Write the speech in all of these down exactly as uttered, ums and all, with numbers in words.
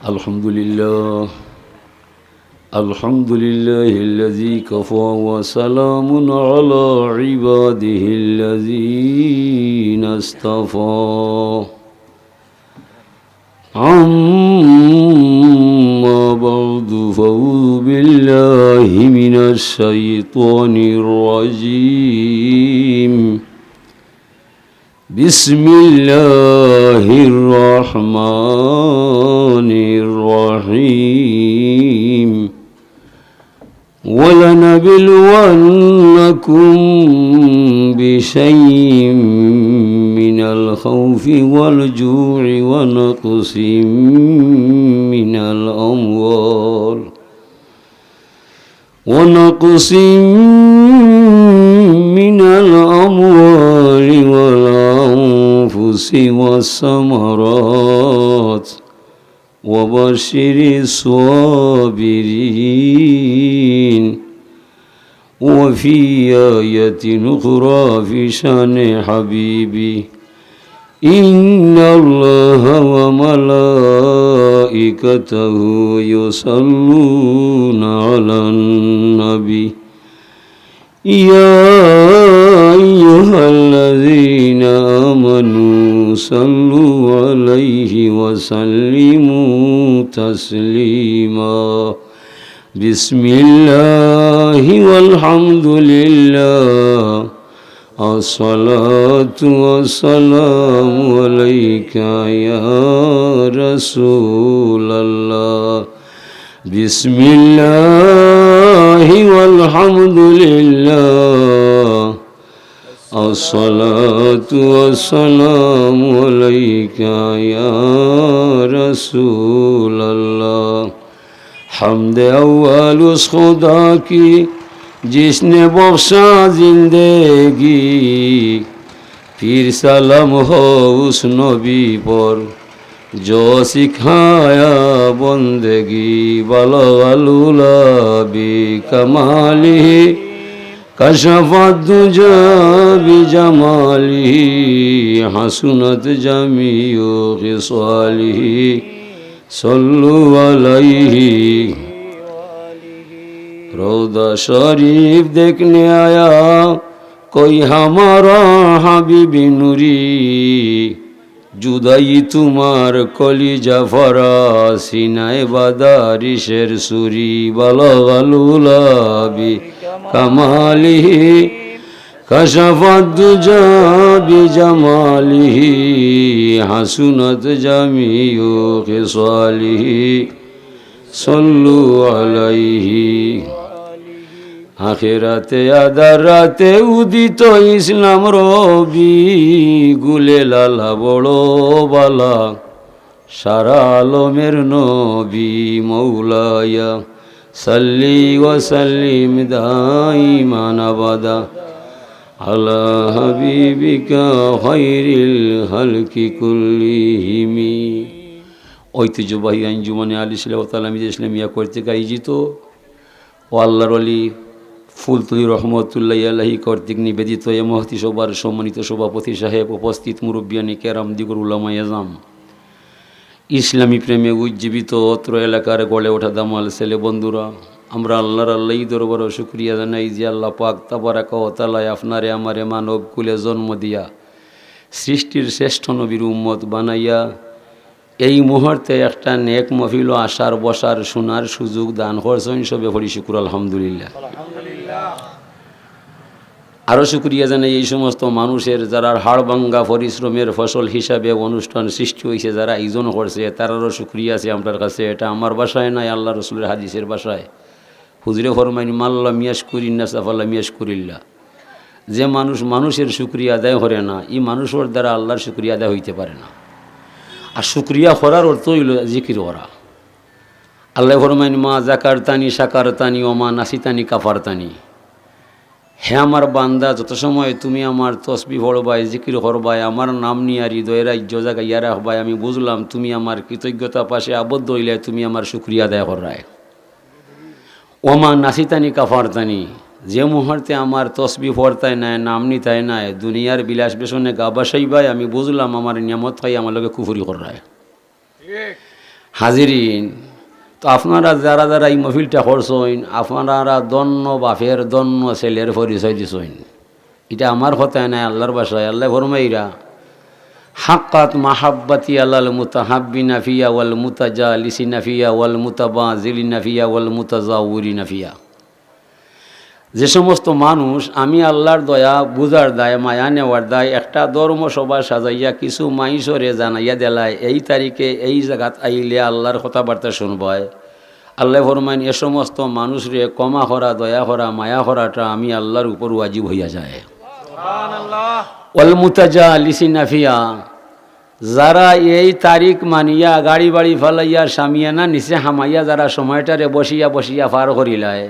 الحمد لله. الحمد لله الذي كفى وسلام على عباده الذين اصطفى. أما بعد، فأعوذ بالله من الشيطان الرجيم. بسم الله الرحمن الرحيم. ولنبلونكم بشيء من الخوف والجوع ونقص من الأموال ونقص من الأموال والأنفس والثمرات وبشر الصابرين. وفي آية أخرى في شأن حبيبي، إن الله وملائكته يصلون على النبي، يا أيها الذين آمنوا صلوا عليه وسلموا تسليما. بسم الله والحمد لله، الصلاة والسلام عليك يا رسول الله. بسم الله والحمد لله، الصلاة والسلام عليك يا رسول الله. حمد اول اس خدا کی جس نے بخشا زندگی، پھر سلام ہو اس نبی پر جو سکھایا بندگی۔ بلغ العلا بکمالہ، کشف الدجی بجمالہ، حسنت جمیع خصالہ، صلوا علیہ۔ روضہ شریف دیکھنے آیا کوئی ہمارا حبیب نوری، جدائی تمہار کلیجہ پھاڑا، سینہ بادہ عرشر سوری۔ بلغ العلا بکمالہ، کشف الدجی بجمالہ، حسنت جمیع خصالہ، صلوا علیہ۔ আখেরাতে আধার রাতে উদিত ইসলাম রবি, গুলে লালা বড় বালা, সারা আলমের নবী। مولاي صل وسلم دائما أبدا على حبيبك خير الخلق كلهم। ঐতিহ্যবাহী আঞ্জুমানে আলী সিলসিলাতুল তালামিজে ইসলামিয়া কর্তৃক আয়োজিত ও আল্লাহর ওলি ফুলতলি রহমতুল্লাহি আলাইহি কর্তৃক নিবেদিত এ মহতী সভার সম্মানিত সভাপতি সাহেব, উপস্থিত মুরব্বিয়ানে কেরাম, দিগর উলামায়ে আযম, ইসলামী প্রেমে উজ্জীবিত অত্র এলাকার গড়ে ওঠা দামাল ছেলে বন্ধুরা, আমরা আল্লাহর আল্লাহি দরবারো শুকরিয়া জানাই যে আল্লাহ পাক তাবারাকা ওয়া তাআলায় আপনারে আমারে মানব কুলে জন্ম দিয়া সৃষ্টির শ্রেষ্ঠ নবীর উম্মত বানাইয়া এই মুহূর্তে একটা নেক মহফিলো আসার, বসার, শোনার সুযোগ দান করছইন, সবে পড়ি শুকুর আলহামদুলিল্লাহ। আরও শুকরিয়া জানাই এই সমস্ত মানুষের, যারার হাড় ভাঙ্গা পরিশ্রমের ফসল হিসাবে অনুষ্ঠান সৃষ্টি হইছে, যারা আয়োজন করছে, তারারও শুকরিয়া আছে আমরার কাছে। এটা আমার ভাষায় নায়, আল্লাহ রসুলের হাদিসের ভাষায়। হুজুরে ফরমাইন, "মান লাম ইয়াশকুরিন নাসা ফালাম ইয়াশকুরিল্লাহ।" যে মানুষ মানুষের শুকরিয়া আদায় করে না, ই মানুষর দ্বারা আল্লাহর শুকরিয়া আদায় হইতে পারে না। আর শুকরিয়া করার অর্থ হইল জিকির করা। আল্লাহ ফরমাইন, "মা জাকারতানি শাকারতানি ওয়া মা নাসিতানি কাফারতানি।" হে আমার বান্দা, যত সময় তুমি আমার তসবি পড়বায়, জিকির করবায়, আমার নাম নিয়া হৃদয়ে রাজ্য জাগাইয়া রাখবায়, আমি বুঝলাম তুমি আমার কৃতজ্ঞতা পাশে আবদ্ধ হইলে তুমি আমার শুকরিয়া আদায় কররায়। ওয়া মা নাসিতানি কাফারতানি, যে মুহূর্তে আমার তসবি পড়তায় নায়, নাম নিতায় নায়, দুনিয়ার বিলাস ব্যসনে গা ভাসাইবায়, আমি বুঝলাম আমার নিয়ামত খাই আমার লগে কুফরি কররায়। হাজিরিন, তো আপনারা যারা যারা এই মহফিলটা করছইন, আপনারা ধন্য বাপের ধন্য ছেলের পরিচয় দিছইন। ইটা আমার কথায় নায়, আল্লার ভাষায়। আল্লায় ফরমাইরা, "হাক্কাত মাহাব্বাতি আলাল মুতাহাব্বিনা ফিয়া ওয়াল মুতাজালিসিনা ফিয়া ওয়াল মুতাবাজিলিনা ফিয়া ওয়াল মুতাজাউরিনা ফিয়া।" যে সমস্ত মানুষ আমি আল্লার দয়া বুঝার দায়, মায়া নেওয়ার দায়, একটা ধর্ম সভা সাজাইয়া কিছু মাইনষরে জানাইয়া দিলায়, এই তারিখে এই জাগাত আইলে আল্লার কথাবার্তা শুনবায়, আল্লায় ফরমাইন, এ সমস্ত মানুষরে ক্ষমা করা, দয়া করা, মায়া করাটা আমি আল্লার উপর ওয়াজিব হইয়া যায়। ওয়াল মুতাজালিসিনা ফিয়া, যারা এই তারিখ মানিয়া গাড়ি বাড়ি ফালাইয়া শামিয়ানা নিচে হামাইয়া যারা সময়টারে বসিয়া বসিয়া পার করিলায়,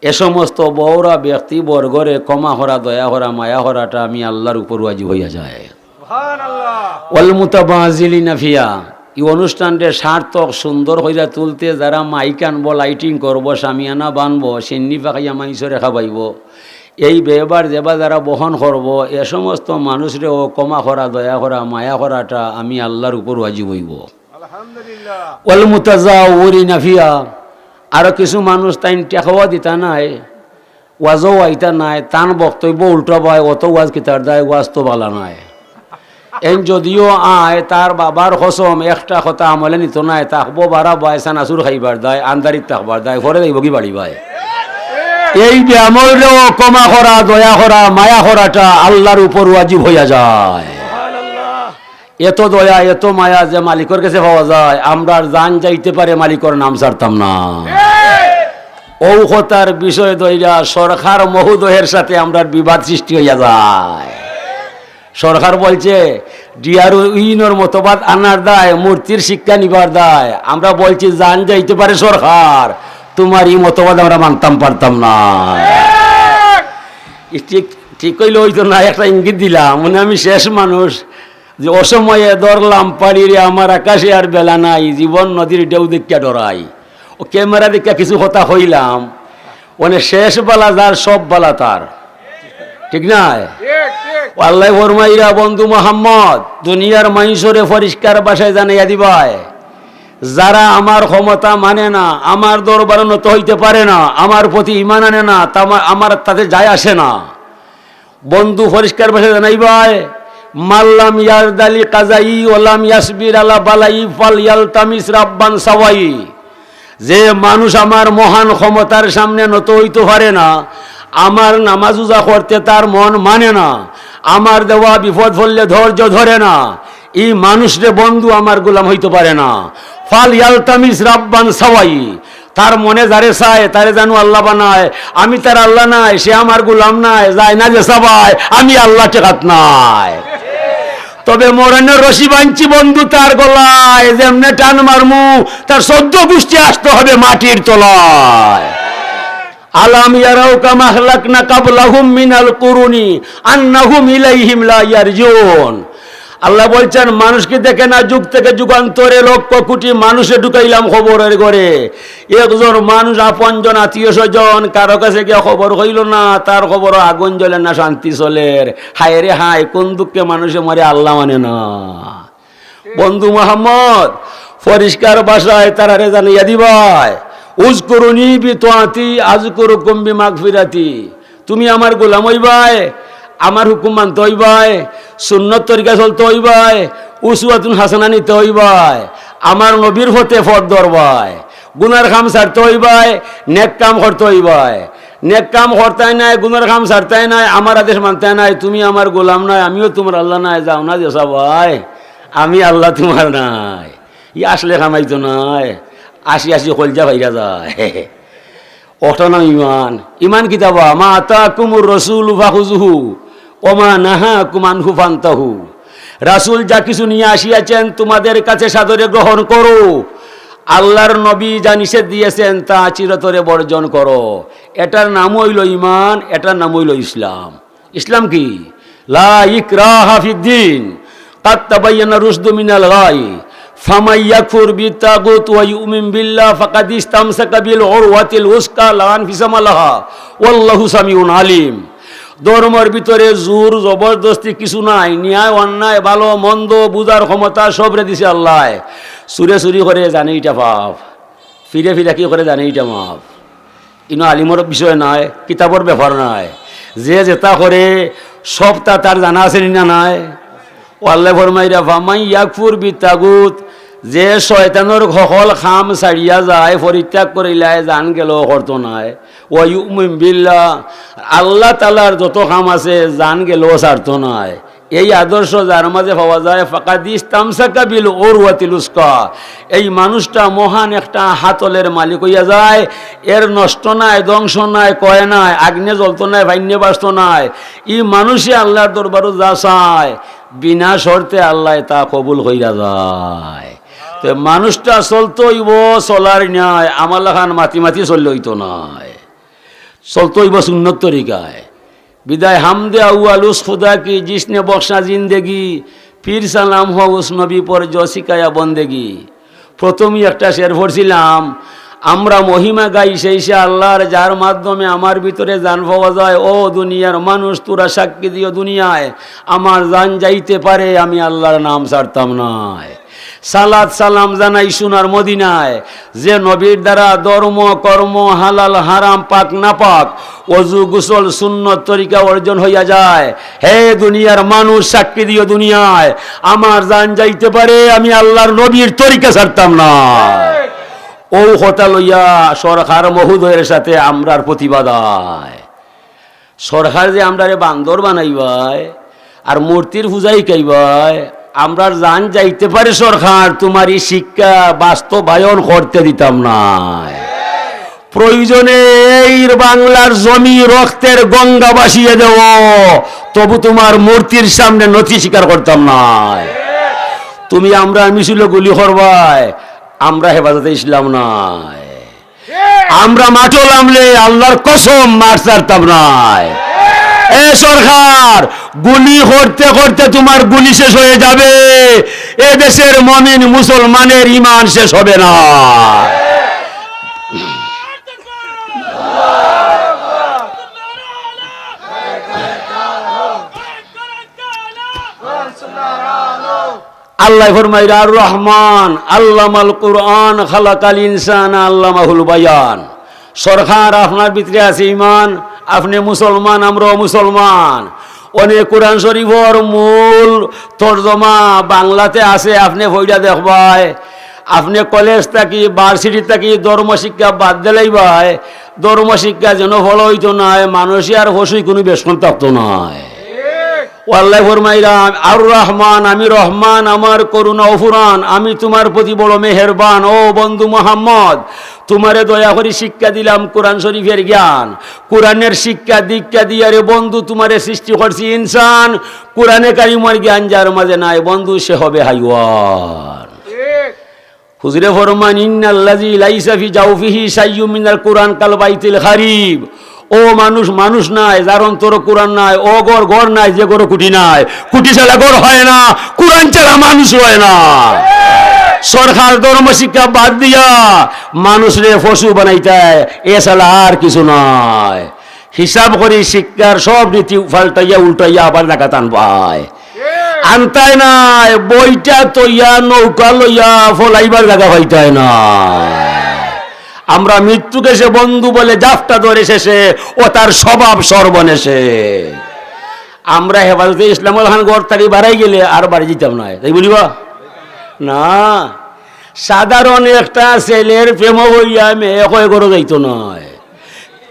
এ সমস্ত বউরা ব্যক্তিবর্গরে ক্ষমা করা, দয়া করা, মায়া করাটা আমি আল্লার উপর ওয়াজিব হইয়া যায়। সুবহানাল্লাহ। ওয়াল মুতাবাজিলিনা ফিয়া, এই অনুষ্ঠানরে সার্থক সুন্দর কইরা তুলতে যারা মাইক আনবো, লাইটিং করবো, শামিয়ানা বানবো, সিন্নি পাকাইয়া মাইনষরে খাবাইবো, এই ব্যয়ভার যেবা যারা বহন করবো, এ সমস্ত মানুষরেও ক্ষমা করা, দয়া করা, মায়া করাটা আমি আল্লার উপর ওয়াজিব হইবো। আলহামদুলিল্লাহ। ওয়াল মুতাজাউরিনা ফিয়া, আরো কিছু মানুষ তাইন টেকাও দিতা নায়, ওয়াজও আইতা নায়, তান বক্তব্য উল্টা বায়, অত ওয়াজ কিতার দায়, ওয়াজ তো বালা নায়। এন যদিও আয়, তার বাবার কসম, একটা কথা আমলে নিত নায়, থাকবো বারা বায়, চানাচুর খাইবার দায়, আন্দারিত থাকবার দায়, পরে যাইবো কি বাড়ি বায়। এই বেআমলরেও ক্ষমা করা, দয়া করা, মায়া করাটা আল্লার উপর ওয়াজিব হইয়া যায়। এত দয়া, এত মায়া যে মালিকর গেছে পাওয়া যায়, আমরার জান যাইতে পারে, মালিকর নাম ছাড়তাম না। অউ কথার বিষয় ধইরা সরকার মহোদয়ের সাথে আমরার বিবাদ সৃষ্টি হইয়া যায়। সরকার বলছে, ডিআরইউর মতবাদ আনার দায়, মূর্তির শিক্ষা নিবার দায়। আমরা বলছি, জান যাইতে পারে সরকার, তোমার এই মতবাদ আমরা মানতাম পারতাম না। ঠিক, ঠিক কইলে হইতো না, একটা ইঙ্গিত দিলাম। মানে, আমি শেষ মানুষ, যে অসময়ে ধরলাম পাড়িরে আমার আকাশে আর বেলা নাই, জীবন নদীর ঢেউ দেখিয়া ডরাই। ও ক্যামেরা দেখিয়া কিছু কথা কইলাম, মানে শেষ বালা যার সব বালা তার, ঠিক না? ও আল্লায় ফরমাইরা, বন্ধু মোহাম্মদ, দুনিয়ার মাইনষরে পরিষ্কার ভাষায় জানাইয়া দিবায়, যারা আমার ক্ষমতা মানে না, আমার দরবারে নত হইতে পারে না, আমার প্রতি ঈমান আনে না, তা আমা-, আমার তাতে যায় আসে না। বন্ধু পরিষ্কার ভাষায় জানাইবায়, "মাল্লাম ইয়ারদালি কাজাই ওয়ালাম ইয়াসবির আলা বালাই ফাল ইয়ালতামিস রাব্বান সাওয়াই।" যে মানুষ আমার মহান ক্ষমতার সামনে নত হইতে পারে না, আমার নামাজ উজা করতে তার মন মানে না, আমার দেওয়া বিপদ পড়লে ধৈর্য ধরে না, এই মানুষরে বন্ধু আমার গোলাম হইতে পারে না। ফাল ইয়ালতামিস রাব্বান সাওয়াই, তার মনে যারে চায়, তারে জানু আল্লাহ বানায়। আমি তার আল্লাহ নায়, সে আমার গোলাম নায়, যায় না যে সবাই, আমি আল্লাহ ঠেকাত নাই। তবে মরণের রশি বানছি বন্ধু তার গলায়, যেমনে টান মারমু, তার চোদ্দ গোষ্ঠী আসতে হবে মাটির তলায়। আলাম ইয়ারাউ কামা আহলাকনা কাবলাহুম মিনাল কুরুনি আন্নাহুম ইলাইহিম লা ইয়ারজিউন। আল্লাহ বলছেন, মানুষ কি দেখে না যুগ থেকে যুগান্তরে লক্ষ কোটি মানুষে ঢুকাইলাম কবরের ঘরে? একজন মানুষ, আপনজন, আত্মীয় স্বজন, কারো কাছে গিয়া খবর হইল না, তার কবরো আগুন জ্বলে না, শান্তি চলের। হায় রে হায়, কোন দুঃখে মানুষে মরে, আল্লাহ মানে না। বন্ধু মোহাম্মদ, পরিষ্কার ভাষায় তারারে জানাইয়া দিবায়, "উযকুরুনি বিতাআতি আযকুরুকুম বিমাগফিরাতি।" তুমি আমার গোলাম হইবায়, আমার হুকুম মানতে হইবায়, সুন্নত তরিকা চলতে হইবায়, উসওয়াতুন হাসানা নিতে হইবায়, আমার নবীর পথে পথ ধরবায়, গুনার কাম ছাড়তে হইবায়, নেক কাম করতে হইবায়। নেক কাম করতায় নায়, গুনার কাম ছাড়তায় নায়, আমার আদেশ মানতায় নায়, তুমি আমার গোলাম নায়, আমিও তোমার আল্লাহ নায়, যাও না যে সবাই, আমি আল্লাহ তোমার নায়। ই আসলে কামাইতো নায়, আসি আসি কলজা ভাইরা যায়। অটা নাম ইমান। ইমান কিতাবা, "মা আতাকুমুর রাসূলু ফাখুযুহু ওয়া মা নাহাকুম আনহু ফান্তাহু।" রাসূল যা কিছু নিয়ে আসিয়াছেন, তোমাদের কাছে সাদরে গ্রহণ করো। আল্লাহর নবী যা নিষেধ দিয়েছেন, তা চিরতরে বর্জন করো। এটার নাম হইল ইমান, এটার নাম হইল ইসলাম। ইসলাম কি? লা ইকরাহা ফিদ্দিন, কাদ তাবায়্যানা রুশদু মিনাল গাই, ফামান ইয়াকফুর বিত্তাগুত ওয়া ইউমিন বিল্লাহ ফাকাদ ইস্তামসাকা বিল উরওয়াতিল উসকা লা ইনফিসামা লাহা, ওয়াল্লাহু সামিউন আলিম। ধর্মর ভিতরে জোর জবরদস্তি কিছু নাই, ন্যায় অন্যায়, ভালো মন্দ বুঝার ক্ষমতা সবরে দিছে আল্লায়। চুরে চুরি করে জানে ইটা পাপ, ফিরে ফিরাকি করে জানে ইটা মাপ। ইনো আলিমর বিষয় নায়, কিতাবর ব্যাপার নায়। যে যেটা করে সবটা তার জানা আছে নি না নায়? ও আল্লায় ফরমাইরা, "ফামান ইয়াকফুর বিত্তাগুত", যে শয়তানর হকল কাম ছাড়িয়া যায়, পরিত্যাগ করিলায়, জান গেলেও করতো নায়। "ওয়া ইউমিন বিল্লাহ", আল্লাহ তাআলার যত কাম আছে, জান গেলেও ছাড়তো নায়। এই আদর্শ যার মাঝে পাওয়া যায়, ফাকাদ ইস্তামসাকা বিল উরওয়াতিল উসকা, এই মানুষটা মহান একটা হাতলের মালিক হইয়া যায়। এর নষ্ট নাই, ধ্বংস নাই, ক্ষয় নাই, আগ্নে জ্বলতো নাই, ফাইন্নে বাঁচতো নাই। ই মানুষে আল্লাহর দরবারো যা চায়, বিনা শর্তে আল্লায় তা কবুল কইরা যায়। তো মানুষটা চলতো অইবো চলার ন্যায়, আমার লাখান মাতি মাতি চললে অইতো নায়। চলতো অইবো সুন্নত তরিকায়। বিদায় হামদে আউয়াল উস খুদা কি, জিসনে বখশা জিন্দেগি, ফির সালাম হো উস নবী পর জো সিকায়া বন্দেগি। প্রথমেই একটা শের পড়ছিলাম, আমরা মহিমা গাই সেই সে আল্লাহর, যার মাধ্যমে আমার ভিতরে জান পাওয়া যায়। ও দুনিয়ার মানুষ, তোরা সাক্ষী দিও দুনিয়ায়, আমার জান যাইতে পারে, আমি আল্লাহর নাম ছাড়তাম নায়। সালাত সালাম জানাই সোনার মদিনায়, যে নবীর দ্বারা ধর্ম কর্ম হালাল হারাম পাক নাপাক, অজু গোসল সুন্নত তরিকা অর্জন হইয়া যায়। হে দুনিয়ার মানুষ, সাক্ষী দিও দুনিয়ায়, আমার জান যাইতে পারে, আমি আল্লাহর নবীর তরিকা ছাড়তাম না। ও কথা লইয়া সরকার মহোদয়ের সাথে আমরার প্রতিবাদ আয়। সরকার যে আমরারে বান্দর বানাইবায় আর মূর্তির পূজা হিকাইবায়, আমরার জান যাইতে পারে সরকার, তোমার এই শিক্ষা বাস্তবায়ন করতে দিতাম নায়। প্রয়োজনে এই বাংলার জমি রক্তের গঙ্গা ভাসিয়ে দেও, তবু তোমার মূর্তির সামনে নতি স্বীকার করতাম নায়। তুমি আমরার মিছিলে গুলি করবায়, আমরা হেফাজতে ইসলাম নায়। আমরা মাঠো লামলে আল্লাহর কসম মাঠ ছাড়তাম নায়। এ সরকার, গুলি করতে করতে তোমার গুলি শেষ হয়ে যাবে, এ দেশের মমিন মুসলমানের ইমান শেষ হবে না। আল্লাহ ফরমাইরা, "আর রহমান আল্লামাল কুরআন খালাকাল ইনসান আল্লামাহুল বায়ান।" সরকার, আপনার ভিতরে আছে ইমান, আপনি মুসলমান, আমরাও মুসলমান। অনেক কোরআন শরীফর মূল তর্জমা বাংলাতে আছে, আপনি পইড়া দেখবায়। আপনি কলেজ থাকি, ভার্সিটি থাকি ধর্মশিক্ষা বাদ দিলাইবায়, ধর্মশিক্ষা যেন ফলো হইতো নায়, মানুষে আর পশুই কোনো বেশকম থাকতো নায়। ও আল্লাহ ফরমাইরা, "আর রহমান, আমি রহমান, আমার করুণা অফুরান, আমি তোমার প্রতি বড় মেহেরবান।" ও বন্ধু মোহাম্মদ, তোমারে দয়া করি শিক্ষা দিলাম কোরআন শরীফের জ্ঞান, কোরআনের শিক্ষা দীক্ষা দিয়া রে বন্ধু তোমারে সৃষ্টি করছি ইনসান। কোরআনে কারিমর জ্ঞান যার মাঝে নাই বন্ধু, সে হবে হাইওয়ান। হুজুরে ফরমান, "ইন্নাল্লাযী লাইসা ফি জাওফিহি শাইউম মিনাল কুরআন কাল বাইতিল খারিব।" ও মানুষ, মানুষ নাই, যার অন্তর কোরআন নাই, ও ঘর, ঘর নাই, যে ঘর কুটি নাই। কুটি ছাড়া ঘর হয় না, কোরআন ছাড়া মানুষ হয় না। সরকার ধর্ম শিক্ষা বাদ দিয়া মানুষরে পশু বানাইতায়, এ ছাড়া আর কিছু নাই। হিসাব করি শিক্ষার সব নীতি পাল্টাইয়া উল্টাইয়া আবার জাগাত আনবায়। আনতায় নায়, বইটা তইয়া নৌকা লইয়া ফলাইবার জাগা পাইতায় নায়। আমরা মৃত্যুকে সে বন্ধু বলে জাফটা ধরে শেষে, ও তার স্বভাব সর্বনেশে। আমরা হেফাজতে ইসলামর খান ঘর থাকি বাড়াই গেলে আর বাড়ি দিতাম নায়, তাই বলিবা? না, সাধারণ একটা ছেলের প্রেম হইয়া মেয়ে কয় ঘরো যাইতো নায়।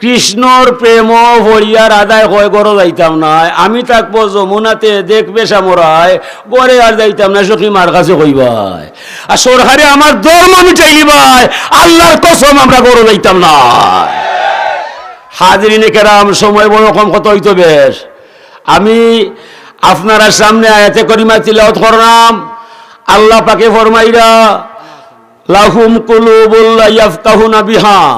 কৃষ্ণর প্রেম হরিয়ার আদায় কয় ঘরো যাইতাম নায়। আমি থাকবো যমুনাতে, দেখবে সামরায়, ঘরে আর যাইতাম না, সখী মার কাছে কইবায়। আর সরকারে আমার ধর্ম মিটাইলিবায়, আল্লাহর কসম আমরা ঘরো যাইতাম নায়। হাজিরিনে কেরাম, সময় বড় কম, কত হইতো বেশ। আমি আপনারা সামনে আয়াতে করিমা তিলাওয়াত করলাম। আল্লাহ পাকে ফরমাইরা, "লাহুম কুলুবুল লা ইয়াফকাহুনা বিহা,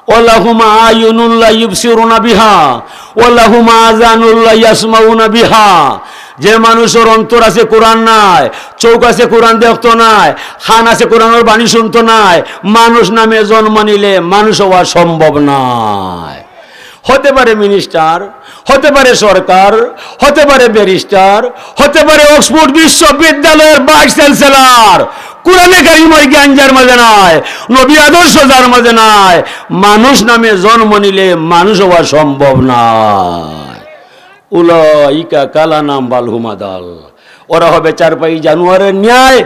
ওয়া লাহুম আয়ুনুল লা ইউবসিরুনা বিহা, ওয়া লাহুম আযানুল লা ইয়াসমাউনা বিহা।" যে মানুষর অন্তর আছে কোরআন নাই, চোখ আছে কোরআন দেখতো নাই, কান আছে কোরআনর বাণী শুনতো নাই, মানুষ নামে জন্ম নিলে মানুষ হওয়া সম্ভব নয়। হতে পারে মিনিস্টার, হতে পারে সরকার, হতে পারে ব্যারিস্টার, হতে পারে অক্সফোর্ড বিশ্ববিদ্যালয়ের ভাইস চ্যান্সেলর। কোরআনে কারিমর জ্ঞান যার মাঝে নাই, নবীর আদর্শ যার মাঝে নাই, মানুষ নামে জন্ম নিলে মানুষ হওয়া সম্ভব নয়। উলাইকা কাল আনআম বাল হুম আদাল। ওরা হবে চারপাই জানোয়ারের ন্যায়,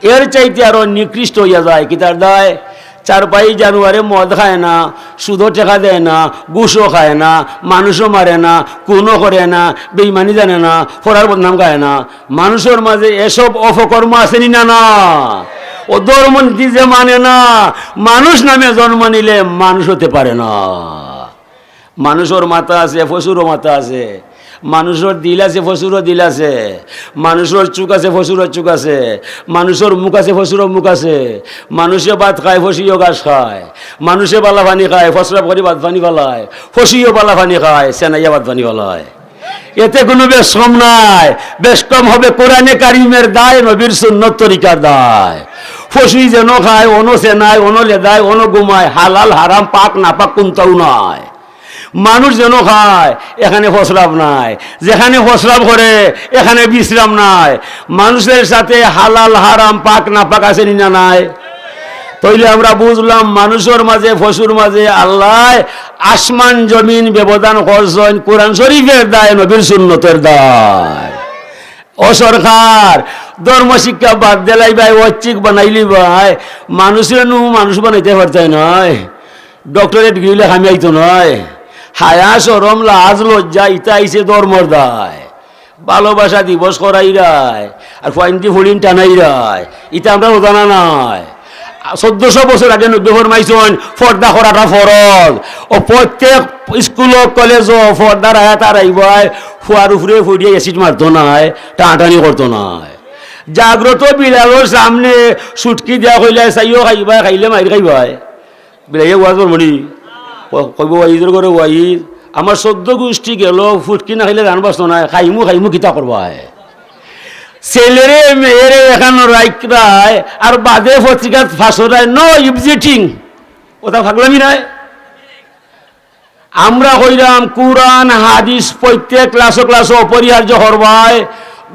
এর চাইতে আরো নিকৃষ্ট হইয়া যায়। কিতার দায়? চারপাই জানোয়ারে মদ খায় না, সুদও টেকা দেয় না, ঘুষও খায় না, মানুষও মারে না, খুনও করে না, বেইমানি জানে না, ফরার বদনাম গায় না। মানুষর মাঝে এসব অপকর্ম আছে নি না? না। ও ধর্ম নীতি যে মানে না, মানুষ নামে জন্ম নিলে মানুষ হতে পারে না। মানুষর মাথা আছে, পশুরও মাথা আছে। মানুষর দিল আছে, পশুরও দিল আছে। মানুষর চোখ আছে, পশুরও চোখ আছে। মানুষর মুখ আছে, পশুরও মুখ আছে। মানুষে ভাত খায়, পশুও ঘাস খায়। মানুষে বালা পানি খায়, প্রস্রাব করি ভাত পানি ফালায়। পশুও বালা পানি খায়, সেনাইয়া ভাত পানি ফালায়। এতে কোনো বেশ কম নাই। বেশ কম হবে কোরআনে কারিমের দায়, নবীর সুন্নত তরিকার দায়। পশুই যেন খায়, অনো সেনায়, অনো লেদায়, অনো ঘুমায়, হালাল হারাম পাক নাপাক কোনটাও নাই। মানুষ যেন খায়, এখানে প্রস্রাব নাই, যেখানে প্রস্রাব করে এখানে বিশ্রাম নাই। মানুষের সাথে হালাল হারাম পাক নাপাক আছে নি না নাই? তাইলে আমরা বুঝলাম মানুষর মাঝে, পশুর মাঝে আল্লায় আসমান জমিন ব্যবধান করছইন কোরআন শরীফের দায়, নবীর সুন্নতের দায়। ও সরকার, ধর্ম শিক্ষা বাদ দিলাই ভাই, ঐচ্ছিক বানাইলি ভাই, মানুষরে নু মানুষ বানাইতে পারতায় নায়। ডক্টরেট ডিগ্রি অইলে কামে আইতো নায়। হায়া, শরম, লাজ, লজ্জা, ইতা আইছে ধর্মর দায়। ভালোবাসা দিবস করাইরায়, আর ফুয়াইন্দি ফুড়িন টানাইরায়, ইতা আমরা অজানা নায়। চোদ্দশো বছর আগে নবীয়ে ফরমাইছইন, পর্দা করাটা ফরজ। ও প্রত্যেক স্কুল, কলেজ, পর্দার আয়াত আর আইবায়, ফুয়ার উপরে ফুড়িয়ে অ্যাসিড মারতো নায়, টানাটানি করতো নায়। জাগ্রত বিলালর সামনে সুটকি দিয়া কইলায়, "চাইও খাইবায়, খাইলে মাইর খাইবায়।" বিলাইয়ে ওয়াজ করবো নি? ক-, কইবো, "ওয়াইজর ঘরে ওয়াইজ, আমার চোদ্দ গুষ্টি গেল, ফুটকি না খাইলে জান বাঁচতো নায়, খাইমু, খাইমু, কিতা করবায়?" ছেলেরে, মেয়েরে এখানো রাইখরায়, আর বাদে পত্রিকাত ফাঁসরায়, no eavesdropping। ওটা ফাগলামি নায়? আমরা কইরাম, কোরআন, হাদিস প্রত্যেক ক্লাসো ক্লাসো অপরিহার্য করবায়,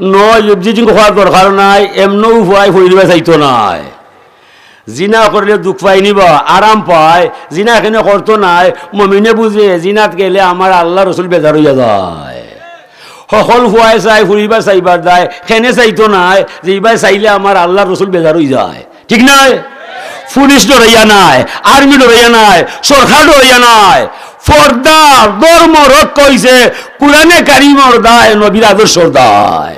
no eavesdropping করার দরকার নাই, এমনও উপায় পরিবার চাইতো নায়। জিনা করলে দুখ পায় নি বা, আরাম পায়। জিনা কেনে করতো নায়, মমিনে বুঝে, জিনাত গেলে আমার আল্লাহ রসুল বেজার অইয়া যায়। হকল ফুয়ায় চায়, ফুড়িবায় চাইবার দায়, কেনে চাইতো নায়, যে ইবায় চাইলে আমার আল্লাহ রসুল বেজার অই যায়। ঠিক নায়? পুলিশ ডরাইয়া নায়, আর্মি ডরাইয়া নায়, সরকার ডরাইয়া নায়। পর্দা, ধর্ম রক্ষা অইছে কোরআনে কারিমর দায়, নবীর আদর্শর দায়।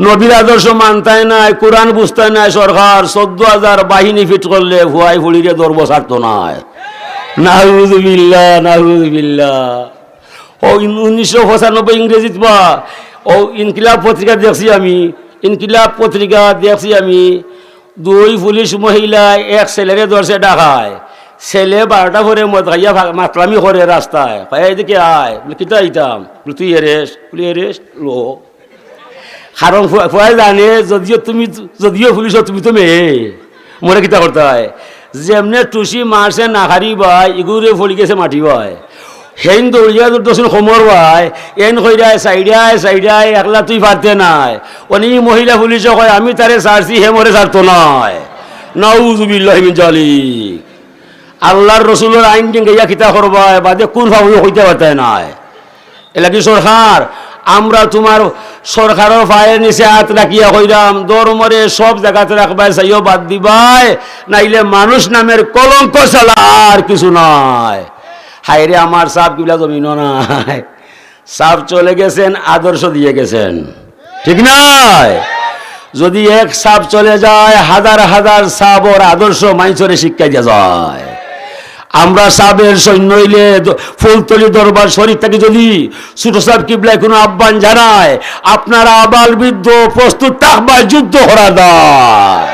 নবীর আদর্শ মানতায় নায়, কোরআন বুঝতায় নায়, সরকার চোদ্দ হাজার বাহিনী ফিট করলে ফুয়ায় ফুড়িরে ধর্ম ছাড়তো নায়। নাউজুবিল্লাহ, নাউজুবিল্লাহ। ও ইন-, উনিশশো পঁচানব্বই ইংরেজিত বা, ও ইনকিলাব পত্রিকা দেখছি আমি, ইনকিলাব পত্রিকা দেখছি আমি, দুই পুলিশ মহিলা এক ছেলেরে ধরছে ঢাকায়। ছেলে বারোটা পরে মদ খাইয়া ফা-, মাতলামি করে রাস্তায়। কয়, "এদিকে আয়।" বলে, "কিতা আইতাম?" বলে, "তুই অ্যারেস্ট।" বলে, "অ্যারেস্ট লো।" কারণ ফু-, ফুয়ায় জানে, যদিও তুমি, যদিও পুলিশ, তুমি তো মেয়ে, মরে কিতা করতায়? যেমনে টুসি মারছে না হারি ভাই, ইগুরে ফড়ি গেছে মাটি ভাই। হেইন দৌড়িয়া দৌড় দর্শন খমর ভাই, এন কইরায় সাইডায়, সাইডায়, একলা তুই পারতে নায়। অনি মহিলা পুলিশে কয়, "আমি তারে ছাড়ছি, হে মরে ছাড়তো নায়।" নাউজুবিল্লাহি মিন জালিক। আল্লাহর রসুলর আইন ডিঙ্গাইয়া কিতা করবায়, বাদে কোন ফাবুয়ে কইতে পারতায় নায়। এলাকি সরকার, আমরা তুমার সরকারর পায়ের নিচে আত রাখিয়া কইরাম, ধর্মরে সব জাগাত রাখবায়, চাইও বাদ দিবায়, নাইলে মানুষ নামের কলঙ্ক ছাড়া আর কিছু নাই। হায়রে, আমার সাব কিবলা জমিনো নাই, সাব চলে গেছেন, আদর্শ দিয়ে গেছেন, ঠিক নায়? যদি এক সাব চলে যায়, হাজার হাজার সাবর আদর্শ মাইনষরে শিক্ষা দিয়া যায়। আমরা সাবের সৈন্য অইলে দ-, ফুলতলি দরবার শরীফ থাকি যদি ছোট সাব কিবলায় কোনো আহ্বান জানায়, আপনারা আবাল বৃদ্ধ প্রস্তুত থাকবা যুদ্ধ করার দায়।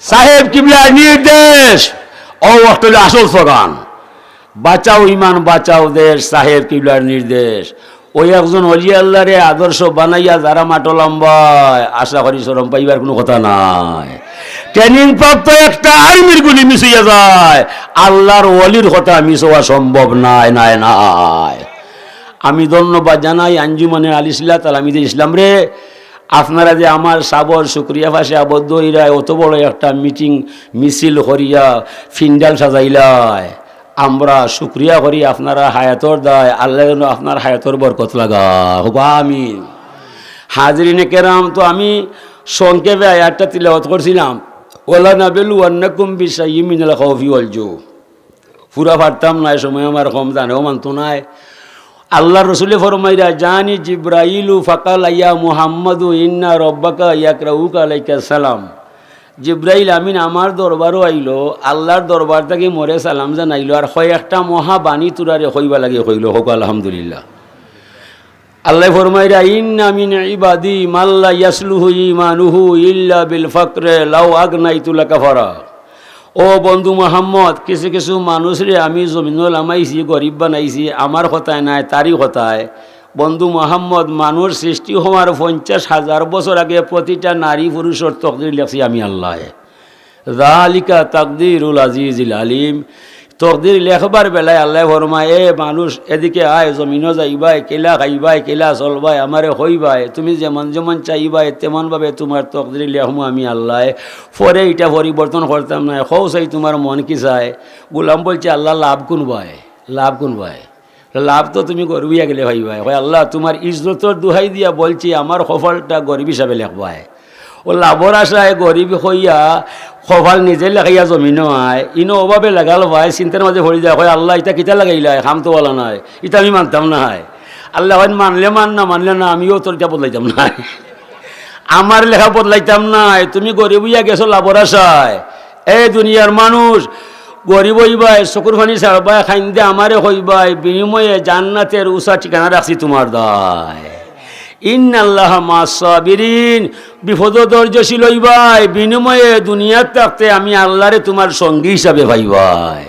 সাহেব কিবলার নির্দেশ, ও অটলে আসল স্লোগান। বাঁচাও ইমান, বাঁচাও দেশ, সাহেব কিবলার নির্দেশ। ওই একজন অলি আল্লাহরে আদর্শ বানাইয়া যারা মাটো লম্বায়, আশা করি শরম পাইবার কোনো কথা নাই। ট্রেনিং প্রাপ্ত একটা আর্মির গুলি মিস অইয়া যায়, আল্লাহর ওলির কথা মিস অওয়া সম্ভব নায়, নায়, নায়। আমি ধন্যবাদ জানাই আঞ্জুমানে আল ইসলাহ তালামিদে ইসলামরে, আপনারা যে আমার সাবর শুকরিয়া ফাঁসে আবদ্ধ অইরা অত বড় একটা মিটিং মিছিল করিয়া ফিন্ডাল সাজাইলায়, আমরা শুকরিয়া করি আপনারা হায়াতর দায়, আল্লাহ যেন আপনার হায়াতর বরকত লাগা হোক, আমিন। হাজিরিনে কেরাম, তো আমি সংক্ষেপে আয়াতটা তিলাওয়াত করছিলাম, "ওয়ালা নাবলুওয়ান্নাকুম বিশাইয়্যিম মিনাল খাউফি ওয়াল জু।" পুরা পারতাম নায়, সময় আমার কম, জানেও মানতো নায়। আল্লাহর রসুলে ফরমাইরা, "জানি জিব্রাইলু ফাকালা ইয়া মুহাম্মাদু ইন্না রব্বাকা ইয়াকরাউকা আলাইকা সালাম।" জিব্রাইল আমিন আমার দরবারও আইলো, আল্লাহর দরবার থাকি মোরে সালাম জানাইলো, আর কয়েকটা মহা বাণী তুরারে কইবা লাগি কইলো। হোক আলহামদুলিল্লাহ। আল্লাহ ফরমাইরা, "ইন্না মিন ইবাদি মাল্লা ইয়াসলুহু ইমানুহু ইল্লা বিল ফাকরে লাউ আগনাইতু লাকাফারা।" ও বন্ধু মোহাম্মদ, কিছু কিছু মানুষরে আমি জমিনো লামাইছি, গরিব বানাইছি, আমার কথায় নায়, তারই কথায়। বন্ধু মোহাম্মদ, মানুষ সৃষ্টি হওয়ার পঞ্চাশ হাজার বছর আগে প্রতিটা নারী পুরুষর তকদির লেখছি আমি আল্লাহ। যালিকা তাকদিরুল আজিজিল আলিম। তকদির লেখবার বেলায় আল্লাহ ফরমায়, "এ মানুষ, এদিকে আয়, জমিনো যাইবায়, কিলা খাইবায়, কিলা চলবায়, আমারে কইবায়, তুমি যেমন যেমন চাইবায়, তেমন ভাবে তুমার তকদির লেখমু আমি আল্লাহ। পরে ইটা পরিবর্তন করতাম নায়, কও চাই তুমার মন কি চায়?" গোলাম বলছে, "আল্লাহ, লাভ কুনবায়? লাভ কুনবায়?" লাভ তো তুমি গরিব অইয়া গেলে পাইবায়। কয়, "আল্লাহ, তুমার ইজ্জতর দুহাই দিয়া বলছি, আমার কপালটা গরিব হিসাবে লেখবায়।" ও লাভর আশায় গরিব কইয়া কপাল নিজে লেখাইয়া জমিনো আয়, ইনো অভাবে লাগাল পায়, চিন্তার মাঝে পড়ি যায়, কয়, "আল্লাহ, ইটা কিতা লাগাইলায়? কাম তো ভালা নায়, ইটা আমি মানতাম নায়।" আল্লাহ কইন, "মানলে মান, না মানলে না, আমিও তোর ইটা বদলাইতাম নায়, আমার লেখা বদলাইতাম নায়। তুমি গরিব অইয়া গেছো লাভর আশায়।" এ দুনিয়ার মানুষ, গরিব অইবায়, চকুর পানি ছাড়বায়, কাইন্দে আমারে কইবায়, বিনিময়ে জান্নাতের উচা ঠিকানা রাখছি তুমার দায়। ইন্নাল্লাহা মা'আস সাবিরিন, বিপদো ধৈর্যশীল অইবায়, বিনিময়ে দুনিয়াত থাকতে আমি আল্লাহরে তুমার সঙ্গী হিসাবে পাইবায়।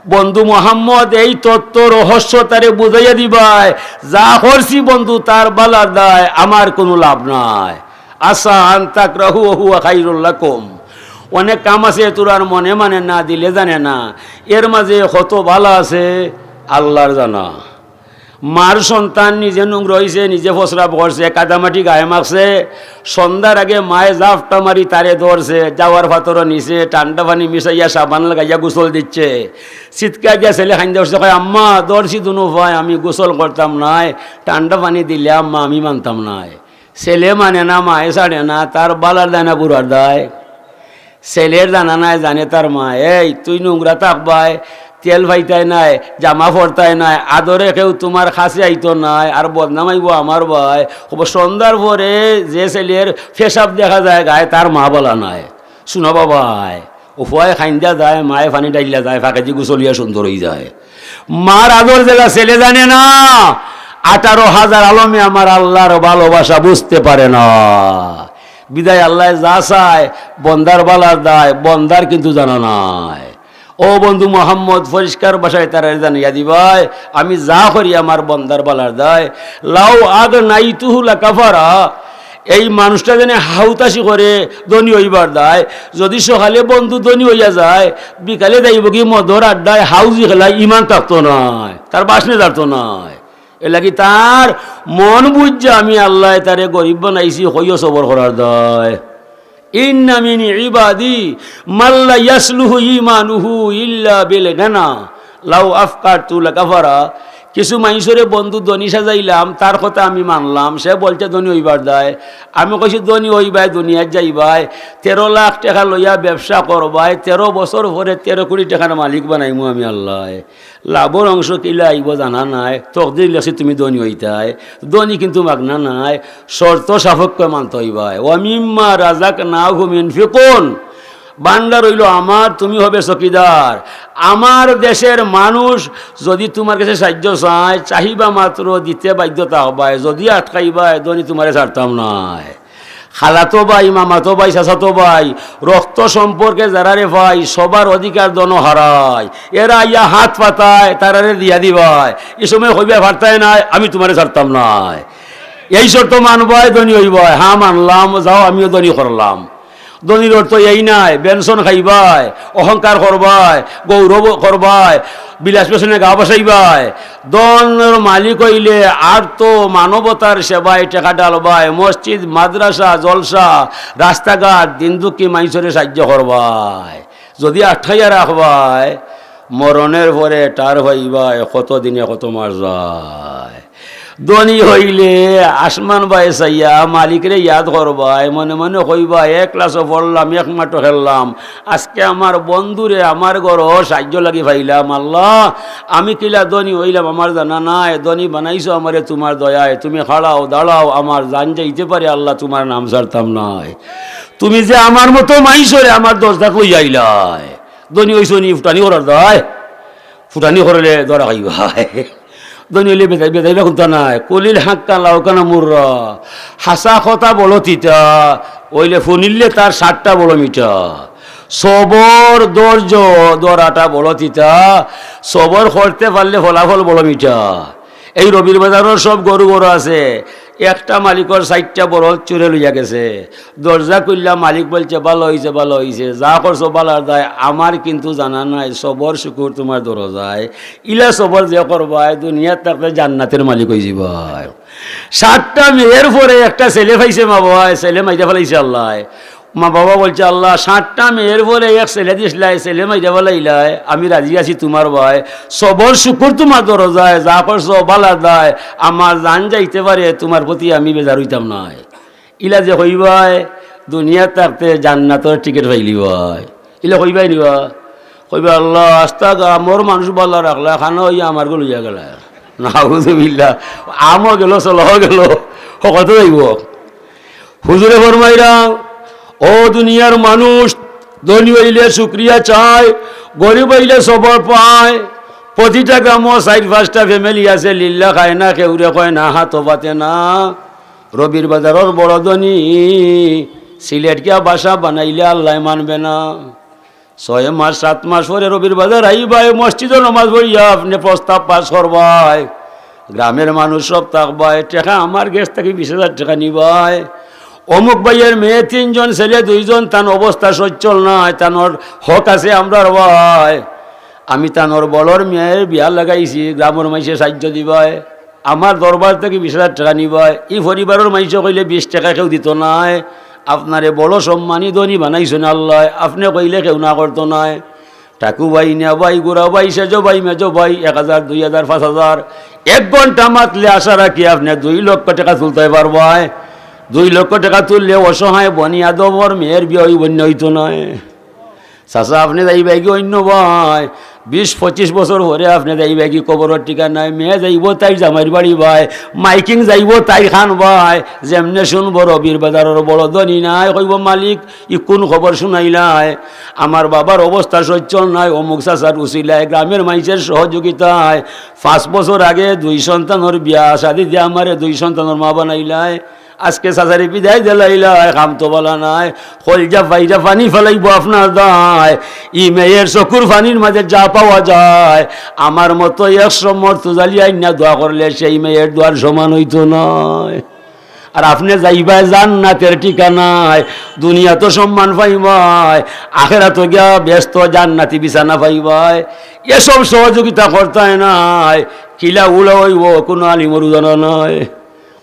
বন্ধু মোহাম্মদ, এই তত্ত্ব রহস্য তারে বুঝাইয়া দিবায়, যা করছি বন্ধু তার বালার দায়, আমার কুনু লাভ নাই। আসা আন তাকরাহু ওয়া হুয়া খাইরুল লাকুম। অনেক কাম আছে তুরার মনে মানে না, দিলে জানে না, এর মাঝে কত বালা আছে আল্লাহর জানা। মার সন্তান নিজে নোংরা অইছে, নিজে প্রস্রাব করছে, কাদামাটি গায়ে মাখছে, সন্ধ্যার আগে মায়ে জাপটা মারি তারে ধরছে, যাওয়ার পাথরও নিছে, ঠান্ডা পানি মিশাইয়া সাবান লাগাইয়া গোসল দিচ্ছে। চিৎকার দিয়া ছেলে কাইন্দা উঠছে, কয়, "আম্মা, ধরছি দুনো পায়, আমি গোসল করতাম নায়, ঠান্ডা পানি দিলে আম্মা আমি মানতাম নায়।" ছেলে মানে না, মায়ে ছাড়ে না, তার বালার দায় না বুড়ার দায়? ছেলের জানা নাই, জানে তার মা, "এই তুই নোংরা থাকবায়, তেল পাইতায় নায়, জামা পরতায় নায়, আদরে কেউ তুমার কাছে আইতো নায়, আর বদনাম আইবো আমার বায়।" কইবো, "সন্ধ্যার পরে যে ছেলের পেশাব দেখা যায় গায়ে, তার মা বালা নায়।" শুনো বাবায়, ও পুয়ায় কাইন্দা যায়, মায়ে পানি ঢাইল্লা যায়, ফাঁকেদি গোসল অইয়া সুন্দর অইযায়। মার আদর যেলা ছেলে জানে না, আঠারো হাজার আলমে আমার আল্লাহর ভালোবাসা বুঝতে পারে না। বিদায় আল্লায় যা চায়, বন্দার বালার দায়, বন্দার কিন্তু জানা নাই। ও বন্ধু মোহাম্মদ, পরিষ্কার ভাষায় তারারে জানাইয়া দিবায়, আমি যা করি আমার বন্দার বালার দায়। লাউ আগনাইতুহু লাকাফারা, এই মানুষটা যেন হাউতাশি করে ধনী অইবার দায়। যদি সকালে বন্ধু ধনী অইয়া যায়, বিকালে যাইবোগি মদর আড্ডায়, হাউজি খেলায়, ইমান থাকতো নায়, তার বাসনে জারতো নায়। এরলাগি তার মন বুঝা আমি আল্লায় তারে গরিব বানাইছি, কইও সবর করার দায়। ইন্না মিন ইবাদি মাল্লা ইয়াসলুহু ইমানুহু ইল্লা বিল গানা, লাউ আফকারতু লাকাফারা। কিছু মাইনষরে বন্ধু ধনী সাজাইলাম, তার কথা আমি মানলাম, সে বলছে ধনী অইবার দায়। আমি কইছি, "ধনী অইবায়, দুনিয়াত যাইবায়, তেরো লাখ টেকা লইয়া ব্যবসা করবায়, তেরো বছর পরে তেরো কোটি টেকার মালিক বানাইমু আমি আল্লায়।" লাভর অংশ কিলা আইবো জানা নাই, তকদির লেখছি তুমি ধনী অইতায়। ধনী কিন্তু মাগনা নায়, শর্ত সাপেক্ষে মানতে অইবায়। "ওয়া মিম্মা রাযাকনাহুম ইউনফিকুন।" ভান্ডার অইলো আমার, তুমি হবে চকিদার। আমার দেশের মানুষ যদি তুমার গেছে সাহায্য চায়, চাহিবা মাত্র দিতে বাধ্য থাকবায়, যদি আটকাইবায়, ধনী তুমারে ছাড়তাম নায়। খালাতো ভাই, মামাতো ভাই, চাচাতো ভাই, রক্ত সম্পর্কে যারারে পাই, সবার অধিকার ধনো হারায়। এরা আইয়া হাত পাতায়, তারারে দিয়া দিবায়। ই সময় কইবায়, "পারতায় নায়, আমি তুমারে ছাড়তাম নায়।" এই শর্ত মানবায়, ধনী অইবায়। "হ্যাঁ, মানলাম, যাও, আমিও ধনী করলাম।" ধনীর অর্থ এই নায়, বেনশন খাইবায়, অহংকার করবায়, গৌরব করবায়, বিলাস বেসনে গা ভাসাইবায়। ধনর মালিক অইলে আর তো মানবতার সেবায় টেকা ঢালবায়, মসজিদ, মাদ্রাসা, জলসা, রাস্তাঘাট, দিন দুঃখী মাইনষরে সাইয্য করবায়। যদি আটকাইয়া রাখবায়, মরণের পরে টের পাইবায় কত দিনে কত মাস যায়। ধনী অইলে আসমান বায় চাইয়া মালিকরে ইয়াদ করবায়, মনে মনে কইবায়, "একলাসও পড়লাম, এক মাঠও খেললাম, আজকে আমার বন্ধুরে আমার ঘরো সাইয্য লাগি পাইলাম। আল্লাহ, আমি কিলা ধনী অইলাম আমার জানা নাই, ধনী বানাইছো আমারে তুমার দয়ায়, তুমি খাড়াও দাড়াও, আমার জান যাইতে পারে আল্লাহ, তুমার নাম ছাড়তাম নায়। তুমি যে আমার মতো মাইনষরে আমার দরজাত লইয়া আইলায়।" ধনী অইছো নি ফুটানি করার দায়? ফুটানি করলে ধরা খাইবায়। ধনী অইলে বেজাইবা কুন্তা নাই। কুলিল হাক্কা লাউ কানা মুররা। হাছা কথা বলো তিতা, অইলে হুনিলে তার স্বাদটা বড় মিঠা। সবর, ধৈর্য ধরাটা বড় তিতা, সবর করতে পারলে ফলাফল বড় মিঠা। এই রবির বাজারর সব গরু গরু আছে, একটা মালিকর চাইরটা বড় চুরে লইয়া গেছে। দরজা খুললা, মালিক বলছে, "ভালা অইছে, ভালা অইছে, যা করছো ভালার দায়, আমার কিন্তু জানা নাই, সবর শুকুর তুমার দরজায়।" ইলা সবর যে করবায়, দুনিয়াত থাকতে জান্নাতের মালিক অইযিবায়। সাতটা মেয়ের পরে একটা ছেলে পাইছে মা বাবায়, ছেলে মাইরা ফালাইছে আল্লায়। মা বাবা বলছে, "আল্লাহ, সাতটা মেয়ের পরে এক ছেলে দিছলায়, ছেলে মাইরা ফালাইলায়, আমি রাজি আছি তুমার বায়, সবর শুকুর তুমার দরজায়, যা করছো ভালার দায়, আমার জান যাইতে পারে, তুমার প্রতি আমি বেজার অইতাম নায়।" ইলা যে কইবায়, দুনিয়াত থাকতে জান্নাতর টিকিট পাইলিবায়। ইলা কইবায় নিবা? কইবা, "আল্লাহ, আস্তা গামর মানুষ ভালা রাখলা, খানা অইয়া আমার গো লইয়া গেলা।" নাউজুবিল্লাহ। আমও গেল, সলাও গেল, হকলতা যাইবো। হুজুরে ফরমাইরা, "ও দুনিয়ার মানুষ, ধনী অইলে শুকরিয়া চায়, গরিব অইলে সবর পায়। প্রতিটা গ্রামো চাইর পাঁচটা family আছে, লিল্লা খায় না, কেউরে কয় না, হাতো পাতে না।" রবির বাজারর বড় ধনী, সিলেট গিয়া বাসা বানাইলে আল্লায় মানবে না। ছয় মাস, সাত মাস পরে রবির বাজার আইবায়, মসজিদো নমাজ পড়িয়া আপনে প্রস্তাব পাস করবায়, গ্রামের মানুষ সব থাকবায়, টেকা আমার গেছ থাকি বিশ হাজার টেকা নিবায়। অমুক ভাইয়ের মেয়ে তিনজন, ছেলে দুইজন, তান অবস্থা সচ্ছল নায়, তানর হক আছে আমরার বায়। আমি তানর বড়র মেয়ের বিয়া লাগাইছি, গ্রামর মাইনষে সাইয্য দিবায়। আমার দরবার থাকি বিশ হাজার টেকা নিবায়। ই পরিবারর মাইনষে কইলে বিশ টেকা কেউ দিতো নায়। আপনারে বড় সম্মানী ধনী বানাইছইন আল্লায়, আপনে কইলে কেউ না করতো নায়। টাকু ভাই, নিয়া ভাই, গুড়া ভাই, সেজো ভাই, মেজো ভাই, এক হাজার, দুই হাজার, পাঁচ হাজার, এক ঘন্টা মাতলে আশা রাখি আপনে দুই লক্ষ টেকা তুলতায় পারবায়। দুই লক্ষ টেকা তুললে অসহায় বনি আদমর মেয়ের বিয়া অইবো না, অইতো নায়। চাচা, আপনে যাইবায়গি অইন্য বায়, বিশ পঁচিশ বছর পরে আপনে যাইবায়গি কবরর ঠিকানায়, মেয়ে যাইবো তাইর জামাইর বাড়ি বায়, মাইকিং যাইবো তাইর খান বায়, যেমনে শুনবো রবির বাজারর বড় ধনী নায়, কইবো, "মালিক, ই কুন খবর শুনাইলায়? আমার বাবার অবস্থা সচ্ছল নায়, অমুক চাচার উছিলায়, গ্রামের মাইনষের সহযোগিতায় পাঁচ বছর আগে দুই সন্তানর বিয়া শাদি দিয়া আমারে দুই সন্তানর মা বানাইলায়।" আজকে চাচারে বিদায় দিলাইলায়, কাম তো ভালা নায়, কইলজা ফাইরা পানি ফালাইবো আপনার দায়। ই মেয়ের চকুর পানির মাঝে যা পাওয়া যায়, আমার মতো একশো মর্তুজালি আইন্না দোয়া করলে সেই মেয়ের দোয়ার সমান অইতো নায়। আর আপনে যাইবায় জান্নাতের ঠিকানায়, দুনিয়াত সম্মান পাইবায়, আখেরাতো গিয়া বেহেস্তো জান্নাতি বিছানা পাইবায়। এসব সহযোগিতা করতায় নায়, কিলা উলা অইবো, কুনু আলিমর জানা নাই।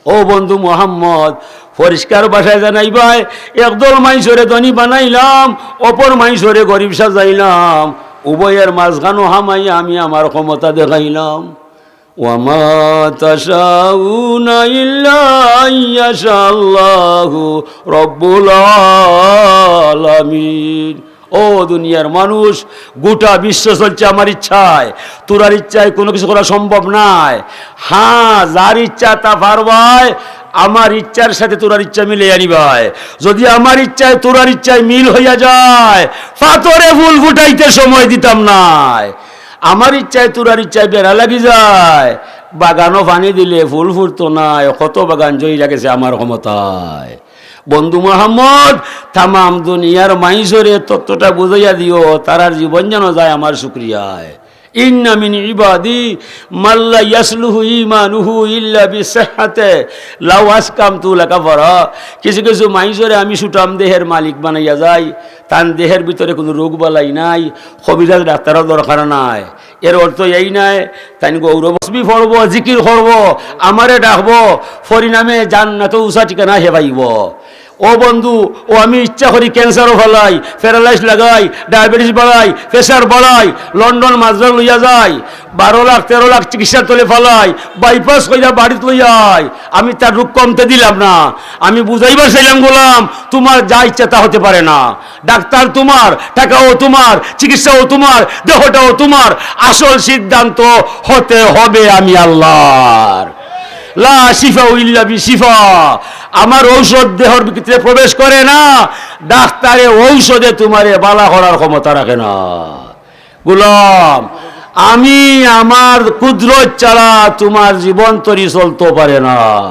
ও বন্ধু মোহাম্মদ, পরিষ্কার ভাষায় জানাইবায়, একদল মাইনষরে ধনী বানাইলাম, অপর মাইনষরে গরিব সাজাইলাম, উভয়ের মাঝখানো হামাইয়া আমি আমার ক্ষমতা দেখাইলাম। ওয়া মা তাশাউনা ইল্লা আন ইয়াশা আল্লাহু রাব্বুল আলামিন। ও দুনিয়ার মানুষ, গোটা বিশ্ব চলছে আমার ইচ্ছায়, তোরার ইচ্ছায় কোনো কিছু করা সম্ভব নায়। হ্যাঁ, যার ইচ্ছা তা পারবায়, আমার ইচ্ছার সাথে তোরার ইচ্ছা মিলে আনিবায়। যদি আমার ইচ্ছায় তোরার ইচ্ছায় মিল হইয়া যায়, পাথরে ফুল ফুটাইতে সময় দিতাম নায়। আমার ইচ্ছায় তোরার ইচ্ছায় বেড়া লাগি যায়, বাগানো পানি দিলে ফুল ফুটতো নায়, কত বাগান জইরা গেছে আমার ক্ষমতায়। বন্ধু মোহাম্মদ, তামাম দুনিয়ার মাইনষরে তত্ত্বটা বুঝাইয়া দিও, তারার জীবন যেন যায় আমার শুকরিয়ায়। ইন্না মিন ইবাদি মাল্লা ইয়াসলুহু ইমানুহু ইল্লা বিসিহহাতে লাউ আসকামতু লাকাফারা। কিছু কিছু মাইনষরে আমি সুঠাম দেহের মালিক বানাইয়া যাই, তান দেহের ভিতরে কুনু রোগ বালাই নাই, কবিরাজ ডাক্তারর দরকার নাই। এর অর্থ এই নায়, তাইন গৌরব তসবি পড়বো, জিকির করবো, আমারে ডাকবো, পরিণামে জান্নাতো উষা ঠিকানা হে পাইবো। ও বন্ধু, ও আমি ইচ্ছা করি ক্যান্সারও ফালাই, প্যারালাইজ লাগাই, ডায়াবেটিস বাড়াই, প্রেশার বাড়াই, লন্ডন মাদ্রাজ লইয়া যাই, বারো লাখ তেরো লাখ চিকিৎসার তলে ফালাই, বাইপাস কইরা বাড়িত লইয়া আই। আমি তার রোগ কমতে দিলাম না। আমি বুঝাইবার চাইলাম, গোলাম, তোমার যা ইচ্ছা তা হতে পারে না। ডাক্তার তোমার, টাকাও তোমার, চিকিৎসাও তোমার, দেহটাও তোমার। আসল সিদ্ধান্ত হতে হবে আমি আল্লাহর। লা শিফা ইল্লা বি শিফা। আমার ঔষধ দেহর ভিতরে প্রবেশ করে না। ডাক্তারে ঔষধে তোমারে বালা করার ক্ষমতা রাখে না। গোলাম, আমি আমার কুদরত ছাড়া তোমার জীবন তরি চলতে পারে না।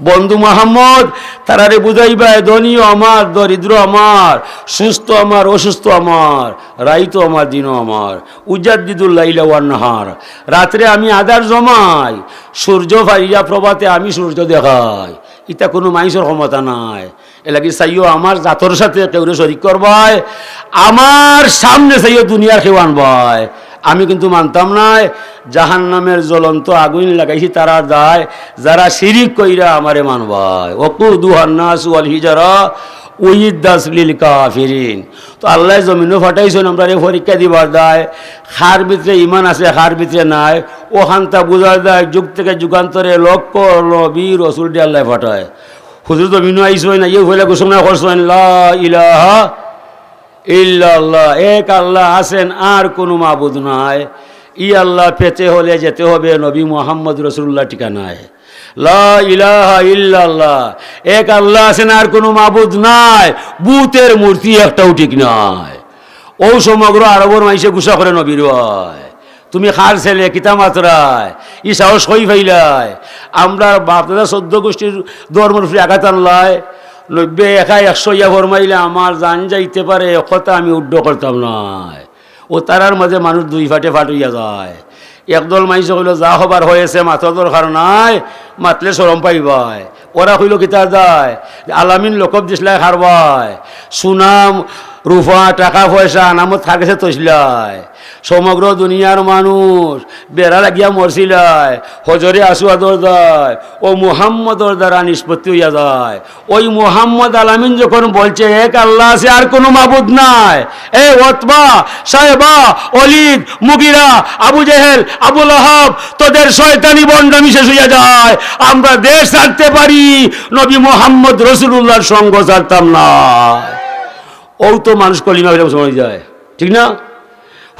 বন্ধু মোহাম্মদ, তারারে বুঝাইবায়, ধনীও আমার, দরিদ্র আমার, সুস্থ আমার, অসুস্থ আমার, রাইতও আমার, দিনও আমার। উজাদ্দিদুল লাইলা ওয়ান নাহার। রাত্রে আমি আধার জমাই, সূর্য ফারিয়া প্রভাতে আমি সূর্য দেখাই। ইতা কুনু মাইনষর ক্ষমতা নাই। এরলাগি চাইও আমার জাতর সাথে কেউরে শরিক করবায়, আমার সামনে চাইও দুনিয়ার কেউ আনবায়। আমি কিন্তু মানতাম নায়, জাহান্নামের জ্বলন্ত আগুন লাগাইছি তারার দায়, যারা শিরিক কইরা আমারে মানবায়। ওয়াকুদুহান নাসু ওয়াল হিজারা উইদ্দাত লিল কাফিরিন। তো আল্লায় জমিনো ফাটাইছইন আমরারে পরীক্ষা দিবার দায়, কার ভিতরে ইমান আছে, কার ভিতরে নাই, অখানতা বুঝার দায়। যুগ থেকে যুগান্তরে লক্ষ নবী রসুলরে আল্লায় ফাটায়। হুজুর জমিনো আইছইন, আইয়া পয়লা ঘোষণা করছইন, লা ইলাহা ইল্লাল্লাহ, এক আল্লাহ আছেন, আর কুনু মাবুদ নাই। ই আল্লাহ পেতে হলে যেতে হবে নবী মুহাম্মদ রসুলুল্লাহর ঠিকানায়। লা ইলাহা ইল্লাল্লাহ, এক আল্লাহ আছেন, আর কুনু মাবুদ নাই। বুতের মূর্তি একটাও ঠিক নাই। অউ সমগ্র আরবর মাইনষে গুসা করে নবীর ভাই। তুমি কার ছেলে, কিতা মাতরায়? ই সাহস কই পাইলায়? আমরার বাপ-দাদা চৌদ্দ গুষ্টির ধর্মর উপরে আঘাত আনলায়। নবীয়ে একা একশো ইয়া ফরমাইলে আমার জান যাইতে পারে, এ কথা আমি উড্ড করতাম নায়। ও তারার মাঝে মানুষ দুই ফাটে ফাট অইয়া যায়। একদল মাইনষে কইলো, "যা হবার হয়েছে, মাতার দরকার নাই, মাতলে শরম পাইবায়।" ওরা কইলো, "কিতা যায়?" আলামিন লকব দিছলায় কারবায়, সুনাম, রুফা, টাকা পয়সা, আনামত কার গেছে থইছলায়। সমগ্র দুনিয়ার মানুষ বেড়া লাগিয়া মরছিলায়, হজরে আসওয়াদর দায়, ও মুহাম্মদর দ্বারা নিষ্পত্তি অইয়া যায়। ওই মুহাম্মদ আলামিন যখন বলছে, "এক আল্লাহ আছে, আর কুনু মাবুদ নাই," এ ওতবা, সাহেবা, অলিদ, মুগিরা, আবু জেহেল, আবু লাহাব, তোদের শয়তানি ভণ্ডামি শেষ অইয়া যায়। আমরা দেশ ছাড়তে পারি, নবী মুহাম্মদ রসুলুল্লাহর সঙ্গ ছাড়তাম না। অউ তো মানুষ কলিমা ফিরে মুসলমান অইয়া যায়, ঠিক না?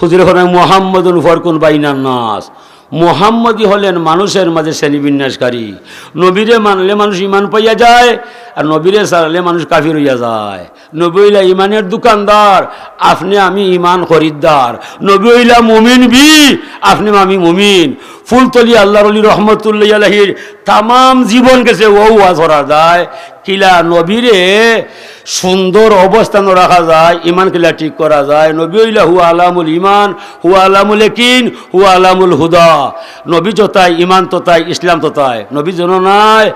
হুজুরে ফরমায়, "মুহাম্মাদুন ফারকুন বাইনান নাস।" মুহাম্মদই হলেন মানুষের মাঝে শ্রেণী বিন্যাসকারী। নবীরে মানলে মানুষ ইমান পাইয়া যায়, আর নবীরে ছাড়লে মানুষ কাফির অইয়া যায়। নবী অইলা ইমানের দোকানদার, আপনে আমি ইমান খরিদ্দার। নবী অইলা মুমিন বি, আপনে আমি মুমিন। ফুলতলি আল্লাহর অলি রহমতুল্লাহ আলাইহির তামাম জীবন গেছে অউ ওয়াজ করার দায়। কিলা নবীরে সুন্দর অবস্থানো রাখা যায়, ইমান কিলা ঠিক করা যায়। নবী অইলা হুয়া আলামুল ইমান, হুয়া আলামুল ইয়াকিন, হুয়া আলামুল হুদা। নবী যতায়, ইমান ততায়, ইসলাম ততায়। নবী যেন নাই,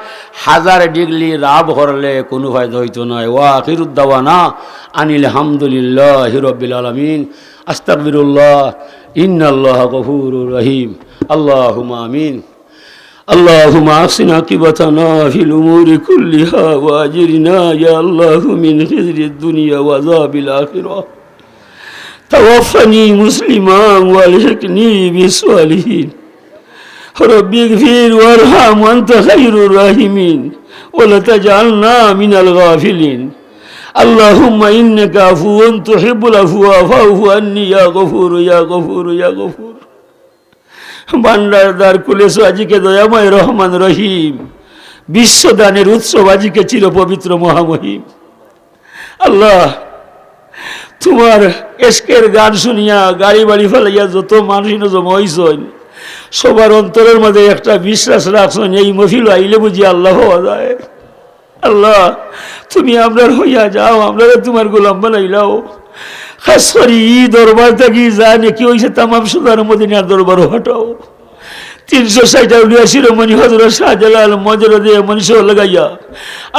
হাজার ডিগ্রি রাব করলে কুনু ফায়দা অইতো নায়। ওয়া আখিরুদ দাওয়ানা আনিল হামদুলিল্লাহি রাব্বিল আলামিন। আস্তাগফিরুল্লাহ, ইন্নাল্লাহা গফুরুর রহিম। আল্লাহুম্মা আমিন। اللهم أحسن عاقبتنا في الأمور كلها وأجرنا يا الله من خزي الدنيا وعذاب الآخرة. توفني مسلما وألحقني بالصالحين. رب اغفر وارحم وأنت خير الراحمين ولا تجعلنا من الغافلين. اللهم إنك عفو تحب العفو فاعف عني يا غفور يا غفور يا غفور. ভান্ডারদার কুলেসু আজিকে দয়াময় রহমান রহিম, বিশ্বদানের উৎসব আজিকে চিরপবিত্র মহামহিম। আল্লাহ, তোমার এশকের গান শুনিয়া গাড়ি বাড়ি ফালাইয়া যত মানুষ ইনো জমা অইছইন, সবার অন্তরের মাঝে একটা বিশ্বাস রাখছইন, এই মহফিল আইলে বুঝি আল্লাহ পাওয়া যায়। আল্লাহ, তুমি আমরার হইয়া যাও, আমরারে তোমার গোলাম বানাইলাও। খাস করি ই দরবার থাকি যা নেকি অইছে তামাম সোনার মদিনার দরবারো পাঠাও। তিনশো ষাইট আউলিয়া শিরোমণি হযরত শাহজালাল মজরদে মনিশো লাগাইয়া,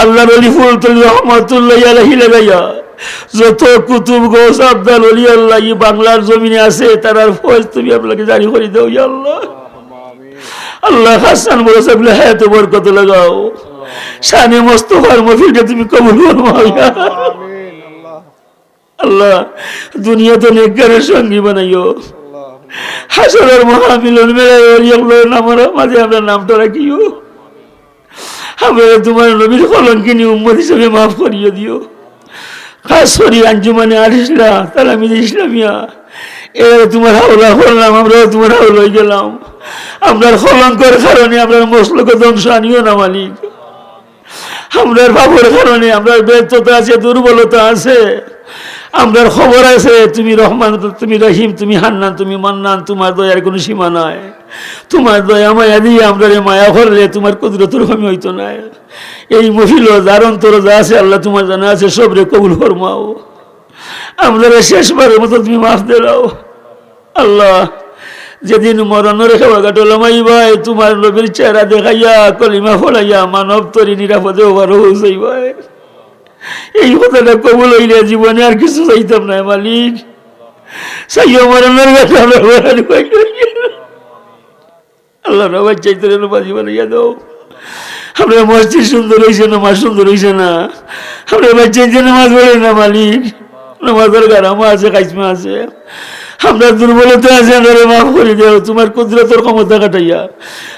আল্লাহর অলি ফুলতলি রহমতুল্লাহি আলাইহি লাগাইয়া, যত কুতুব গৌস আবদাল অলি আল্লাহ ই বাংলার জমিনে আছে, তারার ফয়েজ তুমি আমরারে জারি করি দেও, ইয়া আল্লাহ। আল্লাহ, হাসান বড় সাহেব হায়াতে বরকত লাগাও। শানে মোস্তফার মহফিলকে তুমি কবুল ফরমাও, ইয়া আল্লাহ। আল্লাহ, দুনিয়াত নেককারের সঙ্গী বানাইও। হাশরর মহামিলন মেলায় অলি আল্লাহর নামর মাঝে আমরার নামটা রাখিও। আমরারে তোমার নবীর কলঙ্কিনী উম্মত হিসাবে মাফ করিয়া দিও। খাস করি আঞ্জুমানে আল ইসলাহ, তালামিজে ইসলামিয়া, এরা তোমার হাওলা করলাম, আমরাও তোমার হাওলা অইগেলাম। আমরার কলঙ্কর কারণে আমরার মসলক ধ্বংস আনিও না, মালিক। আমরার পাপর কারণে আমরার ব্যর্থতা আছে, দুর্বলতা আছে, আমরার খবর আছে। তুমি রহমান, তুমি রহিম, তুমি হান্নান, তুমি মান্নান, তোমার দয়ার কোনো সীমা নাই। তোমার দয়া মায়া দিয়া আমরারে মায়া করলে তোমার কুদরতর কমি অইতো নায়। এই মহফিলো যার অন্তরো যা আছে আল্লাহ তোমার জানা আছে, সবরে কবুল ফরমাও। আমরারে শেষবারের মতো তুমি মাফ দিলাও। আল্লাহ, যেদিন মরণর খেওয়া ঘাটো লামাইবায়, তোমার নবীর চেহারা দেখাইয়া, কলিমা পড়াইয়া, মানব তরি নিরাপদে ওবারো পৌঁছাইবায়। এই কথাটা কবুল অইলে জীবনে আর কিছু চাইতাম নায়, মালিক। চাইও মরণর ঘাটো আমরা ওবারো পৌঁছাইবায়। আল্লাহ, আমরা বাচ্চাইন্তরে নমাজি বানাইয়া দাও। আমরার মসজিদ সুন্দর অইছে, নমাজ সুন্দর অইছে না। আমরার বাচ্চাইন্তে নমাজ পড়ে না, মালিক। নমাজর গারামা আছে, কাইসমা আছে। আমরার দুর্বলতা আছে, আমরারে মাফ করি দেও। তোমার কুদরতর ক্ষমতা খাটাইয়া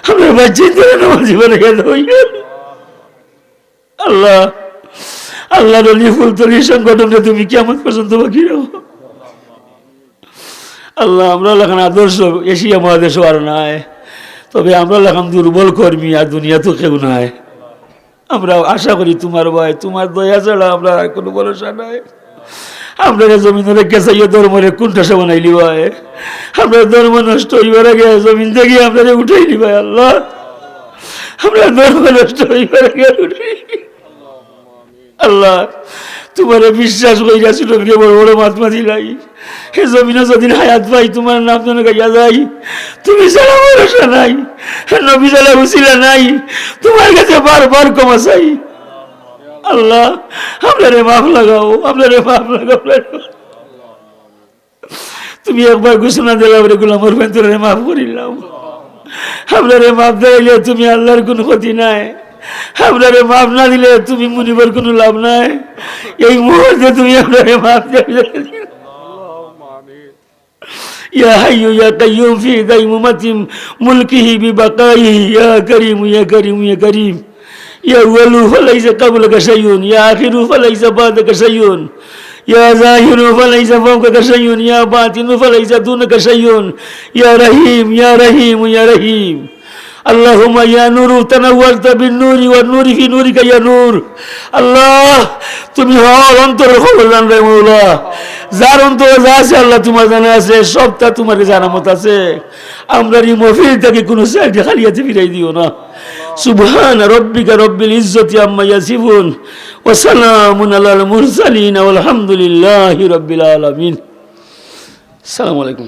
আমরার বাচ্চাইন্তরে নমাজি বানাইয়া দাও। আল্লাহ, আল্লাহর অলি ফুলতলি সংগঠনরে তুমি কিয়ামত পর্যন্ত বাকি রাখো। আল্লাহ, আমরার লাখান আদর্শ এশিয়া মহাদেশো আর নাই, তবে আমরার লাখান দুর্বল কর্মী আর দুনিয়াত কেউ নাই। আমরা আশা করি তোমার ভয়, তোমার দয়া ছাড়া আমরার আর কোনো ভরসা নাই। আমরারে জমিনরে গেছাইয়া ধর্মরে কুণ্ঠাসা বানাইলিবায়। আমরার ধর্ম নষ্ট অইবার আগে জমিন থাকি আমরারে উঠাইলিবায়, আল্লাহ। আমরার ধর্ম নষ্ট অইবার আগে উঠাই আল্লাহ, তোমারে বিশ্বাস করিয়া ছোট থেকে বড় বড় মাত মাতিলাই। হে জমিনো যদিন হায়াত পাই, তোমার নাম যেন গাইয়া যাই। তুমি ছাড়া ভরসা নাই, হে নবী ছাড়া উসিলা নাই। তোমার কাছে বারবার ক্ষমা চাই। আল্লাহ, আমরারে মাফ লাগাও, আমরারে মাফ লাগাও। তুমি একবার ঘোষণা দিলাও রে, গোলামর ফান্তরে মাফ করিলাও। আমরারে মাফ দিলে তুমি আল্লাহর কোনো ক্ষতি নাই, আমরারে মাফ না দিলে তুমি মুনিবর কোনো লাভ নাই। এই মুহূর্তে তুমি আমরারে মাফ দিলে, ইয়া হাইয়ু ইয়া কাইয়ুম ফি দাইমাতি মুলকিহি বিবাকাইহি, ইয়া করিমু ইয়া করিমু ইয়া করিম। يا أول فليس قبلك شيء، يا آخر فليس بعدك شيء، يا ظاهر فليس فوقك شيء، يا باطن فليس دونك شيء، يا رحيم، يا رحيم، يا رحيم. اللهم يا نور تنورت بالنور والنور في نورك يا نور. আল্লাহ, তুমি হকল অন্তরর খবর জানরায় মওলা। যার অন্তরো যা আছে আল্লাহ তোমার জানা আছে, সবটা তোমার জানা মত আছে। আমরার ই মহফিল থাকি কোনো সাইডে খালি হাতে ফিরাই দিও না। سبحان ربك رب العزة عما يصفون وسلام على المرسلين والحمد لله رب العالمين. السلام عليكم.